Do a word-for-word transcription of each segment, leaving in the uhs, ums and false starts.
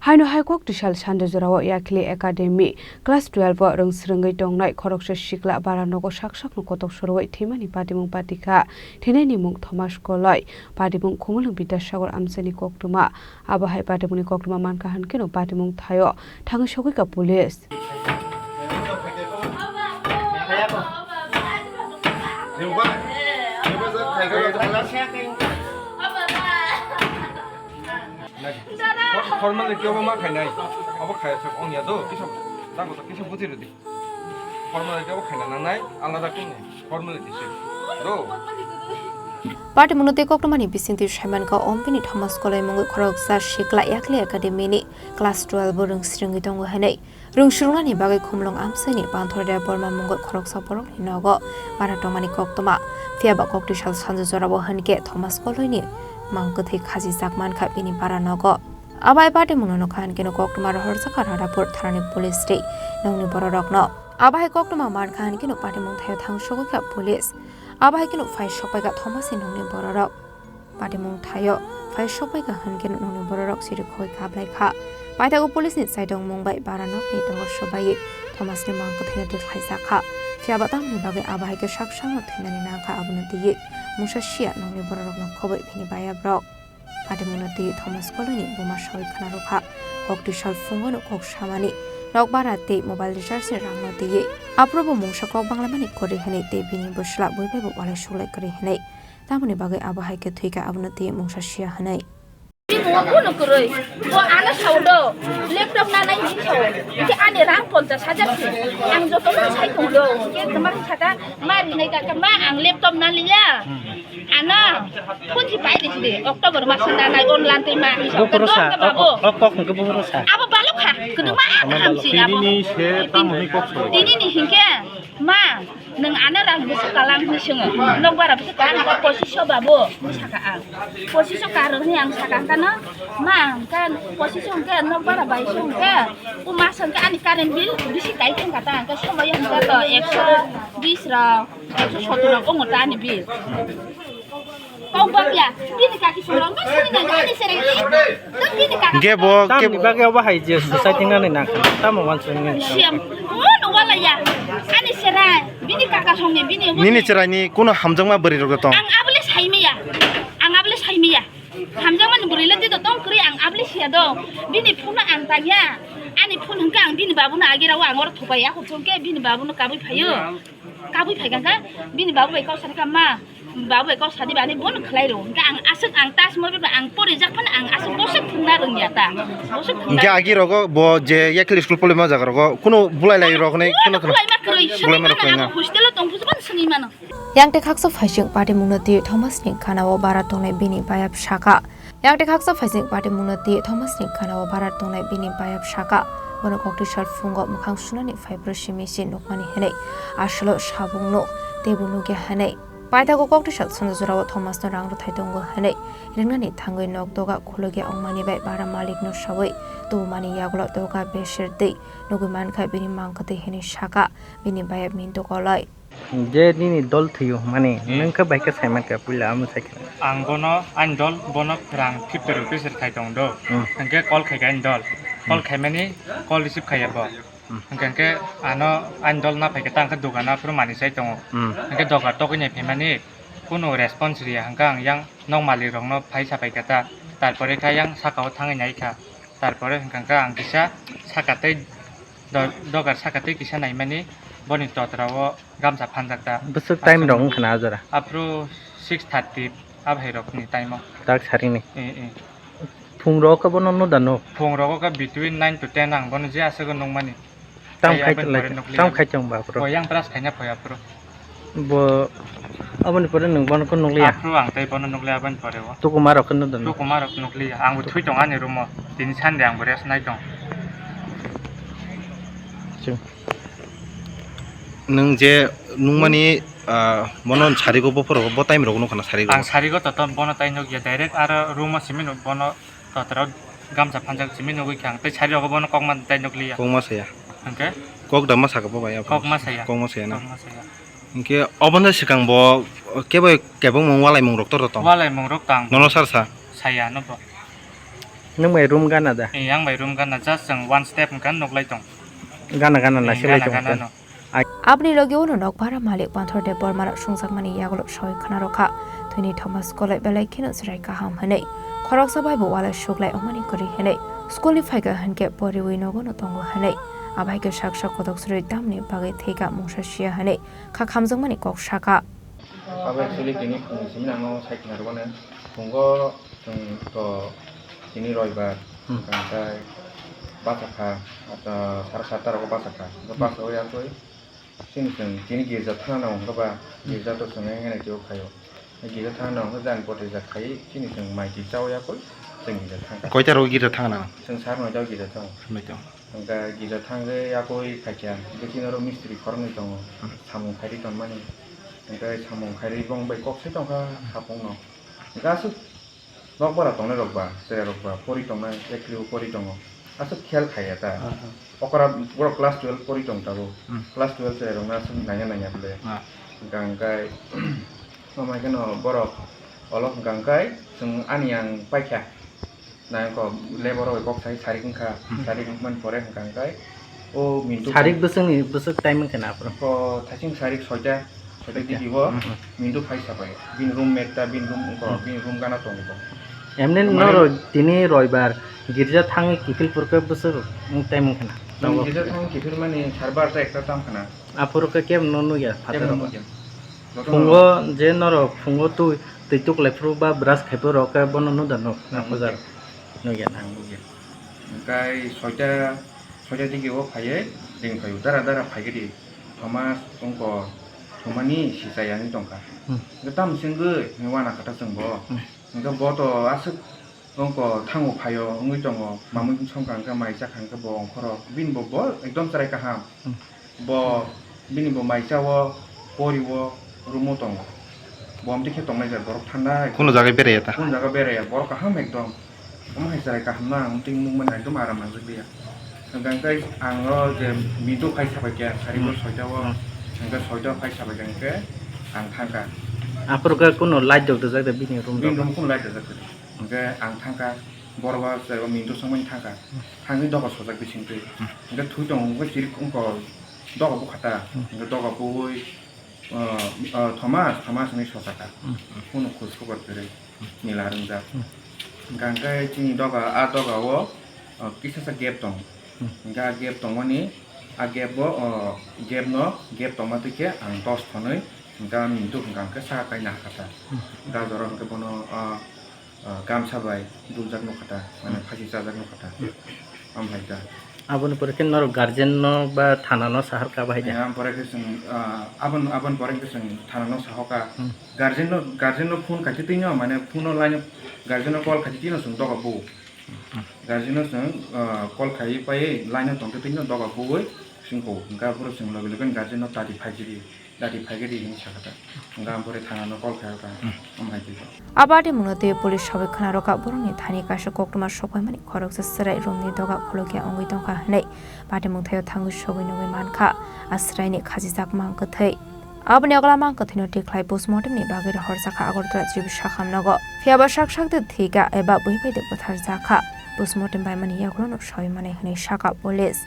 Haino hai kok twisal sanjajorao Yakli Academy class twelve o rwng swrwngwi tongnai khoroksa sikla bara nogo sak sakno kotok sorowi thwimani patimung patikha. Thwinaini mung Thomas Koloi, patimung Khumulwng Bidyasagar amchaini koktwma. Abo hai patimungni koktwma mankha hwnkhe no patimung thaio thangwi sogwikha police. Formality obo ma khainai. Obo khaya se ongya do, kisa, tamo to kisa buji rwdi. Formality obo khaina nangnai, alada kunu formality se. Do. Patimungno tei koktwmani bisingtwi saimankha, ompini Thomas Koloi mungwi khoroksa sikla Yakli Academy ni class twelve o rwng swrwngwi tongo hwnwi. Rwng swrwngnani bagwi Khumulwng amchaini Panthor Debbarma mungwi khoroksa borokni nogo bara tongmani koktwma. Phiya ba kok twisal sanjajorao hwnkhe Thomas Koloini mang kwthwi khajijak mankha bini bara nogo. Abo hai patimungno nukha hwnkhe no koktwma rohorjakha Radhapur thanani police tei nokni bororokno. Abo hai koktwma mankha hwnkhe no patimung thaio thang sogwikha police. Abo hai kheno phai sokpaikha Thomasni nokni bororok. Patimung thaio phai sokpaikha hwnkhe nokni bororok siri khoi kaplaikha. Paithago police ni chaitongmung bai bara nokni dogar sobaiwi Thomasni mang kwthaino twkhlaijakha. Phiya ba tamoni bagwi abo hai khe sak sakno thwinani nangkha, abono twiwi mungsa siya nokni bororokno khoboi phini bayabrok. Patimungno twiwi Thomas Koloini buma sawi khwnarwkha. Kok twisal phungo no kok samani, nok bara tei mobile recharge ni rangno twiwi. Aphuru bo mungsa kok banglamani kwrwi hwnwi tei bini bwsla bui bai bo walai suklai kwrwi hwnwi. Tamoni bagwi abo hai khe thwikha, abono twiwi mungsa siya hwnwi. Bo kuno kwrwi, bo ano sao do, laptop nanai hinwi sao. Hwnkhe ani rang ponchash hajar se, ang jotono sai tongo do. Hwnkhe kwmar saka, ma rinai kaka, ma ang laptop naliya. Ano, phone si pai di sidi, October mas na nai online tei ma. Buphuru sa, ok, ok, ok, hwnkhe buphuru sa. Abo balok kha, kwdwma hamsi abo. Tini ni se tamo hwnwi kok soi. Tini ni hinkhe, ma, nwng ano rang bwswk kalang hwnwi swngo. Nok bara bwswk kalang, pochish babu, hwnwi saka ang. Pochish kar hwnwi ang saka hwnkhe no, ma, hwnkhe pochish hwnkhe nok bara bai hwnkhe, o mas hwnkhe ani current bill bisi kai thangkha ta, hwnkhe somoi hwnkhe to ekso bis rok. Ekso sottor rok, omo ta ani bill. Kok bakya, bini kaki sumrok, ma sini nang ani sereng ni. Tang bini kaka. Ge bo, tamni bagwi obo hai je society nani nang, tamo wansuk ni. Siam, oh, no wala ya. Ani sereng, bini kaka song ni, bini obo. Nini cherai ni kuno hamjakma bwrwi rok tong. Ang abole sai maya. Ang abole sai maya. Hamjakma ni bwrwi le tito tong kwrwi, ang abole siya do. Bini phone ang tanya. Ani phone hwnkhe ang bini babu no agi rawo, ang oro thupai ya, hwnkhe bini babu no kabui phaio. Kabui phaikha khe bini babu bai kok sanikha, "Ma, babu bai kok sadi bani bono khlai rw." Hwnkhe ang aswk, ang tas mo bebra ang porijak phano ang aswk boswk thwngna rwngya ta. Boswk thwngna. Hwnkhe agi rogo bo je Yakli school polima jaga rogo kuno bulai lai rok nai kuno kuno. Bulai ma kwrwi, bulai ma swngwi rok mano, hostel o tong phusukon swngwi mano. Yang tei khaksa phaising patimungno twi Thomas ni gana o bara tongnai bini bayap saka. Yang tei khaksa phaising patimungno twi Thomas ni gana o bara tongnai bini bayap saka. Bono kok twisal phungo mwkhang sunani phaiphuru simi se nukmani hwnwi. Aswlo sabungno teibo nukya hwnwi. Paithago kok twisal sanja jorao Thomas no rang rwthai tongo hwnwi ringnani thangwi nok doga khulugya ongmani bai bara malik no sawi tubumani yagulo doga beser twi nugwi mankha bini mang kwtwi hwnwi saka bini bayap Mintu Koloi. Je nini dol thwio hwnmani, hmm, nwng khe bai khe sai mankha, puila amo sai khe. Ang bono, ani dol bono rang fifty rupees rwthai tong do. Hmm. Hwnkhe call khai kha ani dol. Call, hmm, khaimani call receive khaiya bo. Hmm. Hwnkhe, hwnkhe ano ani dol na phai khe ta hwnkhe dogano aphuru manwi chai tongo. Hmm. Hwnkhe doga togwi nai phaimani kunu response riya, hwnkhe ang yang nok malik rokno phai sa phai kha ta. Tarpore khe yang saka o thangwi nai kha. Tarpore hwnkhe ang kisa saka tei do-, dogar saka tei kisa naimani boni totra o gamsa phanjak ta. Bwswk time rok wngkha na a jora? Aphuru six thirty abhai rokni time o. Tak sarini? Eh, eh. Phung rok khe bono nuda nuk? Phung rok khe between nine to ten ang bono je aswk nungmani. Tam khai tonglai, tam khai tong ba aphuru? Bo yang brush khaina phai aphuru. Bo aboni pore nwng bono khe nukliya? Aphuru ang tei bono nukliya aboni pore o. Tukuma rok khe nukdano? Tukuma rok nukliya. Ang bo thui tong ani room o. Tini Sunday ang bo rest nai tong. Chwng. Nwng je nungmani, ah, bono sarigo bophoro bo time rok nukha na sarigo? Ang sarigo to bono tai nukya, direct aro room o simi nuk bono. Totra o gamsa phanjak simi nugwi kha ang, tei sari rogo bono kokma tai nukliya. Kokma saya. Hwnkhe? Kok da ma saka bo bai, kok ma saya. Kok ma saya na? Kok ma saya. Hwnkhe obono swkang bo kebo kebengmung walaimung rok tor tong? Walaimung rok tang. Nono sar sa? Saya no bo. Nwng bai room gana da? Eh, ang bai room gana, just chwng one step hwnkha nuklai tong. Gana gana Hmm, laisik lai gana tong gana tong. No. Ai- Aboni logi ulo nokbar malik Panthor Debbarma rok songjakmani yagulo sawi khna rwkha. Thwini thoma school belai kheno chwrai kaham hwnwi. Khoroksa bai bo walai suklai wngmani kwrwi hwnwi. School ni phaikha hwnkhe poriwi nogo no tongo hwnwi. Abai khe sak sak kotok srwi tamni bagwi thwikha mungsa siya hwnwi kha khamjakmani kok sakha. Abo actually tini phung simi nangno sai khna rwmani. Phungo chwng to tini roibar, Hmm. hwnkhe bachakha, ah, sara satta rogo bachakha. Hwnkhe Hmm. bachai yakui chini chwng tini girja thangna hwnkhe ba, Hmm. girja to chwng ngenai twibo khaio. Girja thangna hwnkhe jani pore ja khai chini chwng mai twi chao yakui chwng girja thangkha. Koita rogo girja thangna? Chwng sar noita girja thango. Noita. Hwnkhe girja thangwi yakui phaikha, hwnkhe chini oro mistri khoroknwi tongo, Hmm. samung khairwi tonmani. Hwnkhe samung khairwi bong bai kok sai tongkha hapungno. Hwnkhe aswk nokbar tongnai rok ba, chwrai rok ba pori tongnai, eklibo pori tongo. Aswk khel khaiya ta. Ah, ah. Okra borok class twelve pori tong tabuk. Hmm. Class twelve chwrai rokno aswk nangya nangya bwle. Ah. Hwnkhe hwnkhe omo hai kheno borok olo hwnkhe hwnkhe chwng ani ang paikha. Nai ko lebar rok kok sai sarik wngkha, Hmm. sarik wngmani pore hwnkha hwnkhe o mintu sarik bwswkni bwswk time wngkha na aphuru? Ko thaiching sarik soita, soita Soita. Digi o Hmm, hmm. Mintu phai sabai. Bini room mate ta, bini room wngkha, Hmm. Bini room gana tongo. Emni Mane noro tini roibar girja thangwi kiphil purkhe bwswk time wngkha na? Chwng girja thangwi kiphil mani sar barta ekta tam khna. Aphuru khe kebo no nukya Kebo phataro. Nukya. Jotono Phungo je norok phungo twi, twi tuklai phuru ba brush khai phuru rok khe bono nukda nuk, Hmm, na puja nukya. Nukya na. Hmm, nukya. Hwnkhe soita, soita digi o phaiwi ring phaio, dara dara phaikhe di. Thomas wngkha, thumani sichai ani tongkha. Hmm. Hwnkhe tamo se wngwi wana kata chwng bo. Hmm. Hwnkhe bo to aswk Wngkha thango phaio wngwi tongo, mamwi bwsong kha hwnkhe mai cha kha hwnkhe bo ongkhoro. Bini bo, bo ekdom chwrai kaham. Hmm. Bo bini bo mai chao, pori o, room o tongo. Bo amtwi khe tongnai jat borok thanda hai. Kuno jaga beraiya ta? Kuno jaga beraiya, borok kaham ekdom. Omo hai chwrai kaham no ang amtwi nukmani ekdom aram nangjak liya. Hwnkhe hwnkhe ang o je mintu phai sabai khe, sari Hmm. Soita o, Hmm. Hwnkhe soita phai sabai khe hwnkhe ang thangkha. Aphuru khe kuno light rok rijak de bini room rok? Bini room kuno light rijak de. Hwnkhe ang thangkha, borok ba chwrai o mintu swngmani thangkha. Hmm. Thangwi doga sojak bisingtwi. Hmm. Hwnkhe thwi tongo, hwnkhe chirik wngkha, doga bukha ta. Hmm. Hwnkhe doga buwi, uh, uh, Thomas, Thomas hinwi sochakha. Hmm. Kuno khus khobor kwrwi, nila rwngjak. Hmm. Hwnkhe hwnkhe chini doga, a doga o, uh, kisa sa gap tongo. Hmm. Hwnkhe a gap tongmani, a gap o, uh, gap no, gap tongma twi khe ang dos thonwi, hwnkhe a mintu hwnkha hwnkhe saka kaina hakha ta. Hmm. Hwnkhe a jora hwnkhe bono, uh, Ah, gamsa bai duljak nukha ta, mane Hmm. Phasi chajak nukha ta. Hmm. Amhai ta. Aboni pore khe norok guardian no ba thana no sahar ka bahai da? Eh, aboni pore khe chwng, ah, abon-, aboni pore khe chwng thana no sahoka. Hmm. Guardian no, guardian no phone khaitwi twi no, mane phone no line guardian no call khaitwi twi no chwng doga bu. Hmm. Guardian no chwng, ah, call khaiwi paiwi line no tongtwi twi no doga buwi chwngkho. Hwnkhe aphuru chwng logi logi guardian no tati phaijili. Dati phaikhe di hwnwi sakha ta. Hwnkhe ang pore thana no call khaikha. Hmm. Omo hai khe. A bati mungno tei police sabai khna rwkha borokni thani kaisa koktwma sokphaimani khoroksa chwrai roomni doga khulukya wngwi tongkha hwnwi bati mungthaio thangwi sogwi nugwi mankha a chwraini khachijak mang kwthwi. Aboni yagulo mang kwthwino tikhlai postmortem ni bagwi rohorjakha Agartala G B sakham nogo. Phiyaba sak sakde thwikha eba bui bai de butharjakha. Postmortem baimani yagulono sawi manai hwnwi sakha police.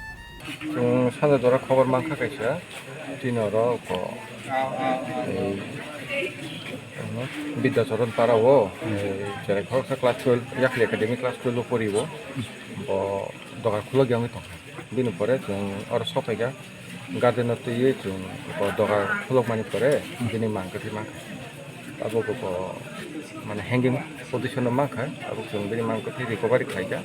Chwng sanja jora khobor mankha kaisa, tini oro ko, ei, Bidyacharan para o, ei, cherai khoroksa class twelve, Yakhli Academy class twelve o pori o, bo doga khulok ya wngwi tongkha. Bini pore chwng oro sokphaikha, guardian no twiwi chwng bo doga khulokmani pore bini mang kwthwi mankha. Abo bo, mane, hanging position o mankha, abo chwng bini mang kwthwi recovery khlaikha.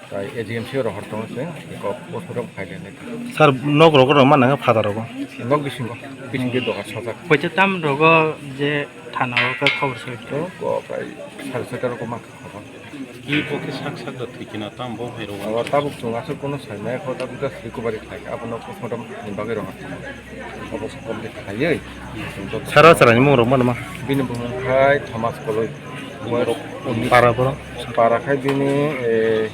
Tai A G M C o rohor tongo se, eko postmortem khaile nai. Sir, nok rogo rok ma nang father rogo? Nok bisingo, bisingtwi doga sojak. Koita tam rogo je thana o khe khobor soi? To ko prai sare sata rogo ma khobor. Ki pokhe sak sak da thwikina tam bo hai rogo. Abo tabuk chwng aswk kono sai maya kho, tabuk just recovery khlai abono postmortem ni bagwi rohor tongo. Obo complete khlaiwi. Sara chwraini mung rok ma nang ma? Bini bumung khai Thomas Koloi. Para borok? Para khai bini, eh,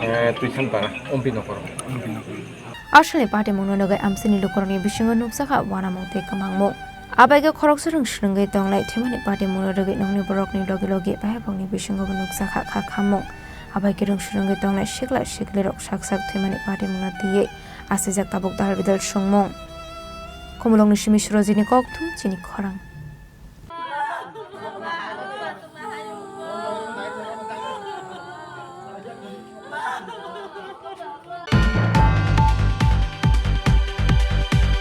eh, Tuisan para, Ompi Nokoro. Aswkni patimungno nugwi amchaini lukurokni bisingo nukjakha uanamung tei kwmangmung. Abaikhe khoroksa rwng swrwngwi tongnai thwimani patimungno rwgwi nokni borokni logi logi bahaphokni bisingobo nukjakha kha khammung. Abai khe rwng swrwngwi tongnai sikla siklirok sak sak thwimani patimungno twiwi asijak tabuk dahal bidal songmung. Khumulwngni simi Surojini kokthum chini khorang.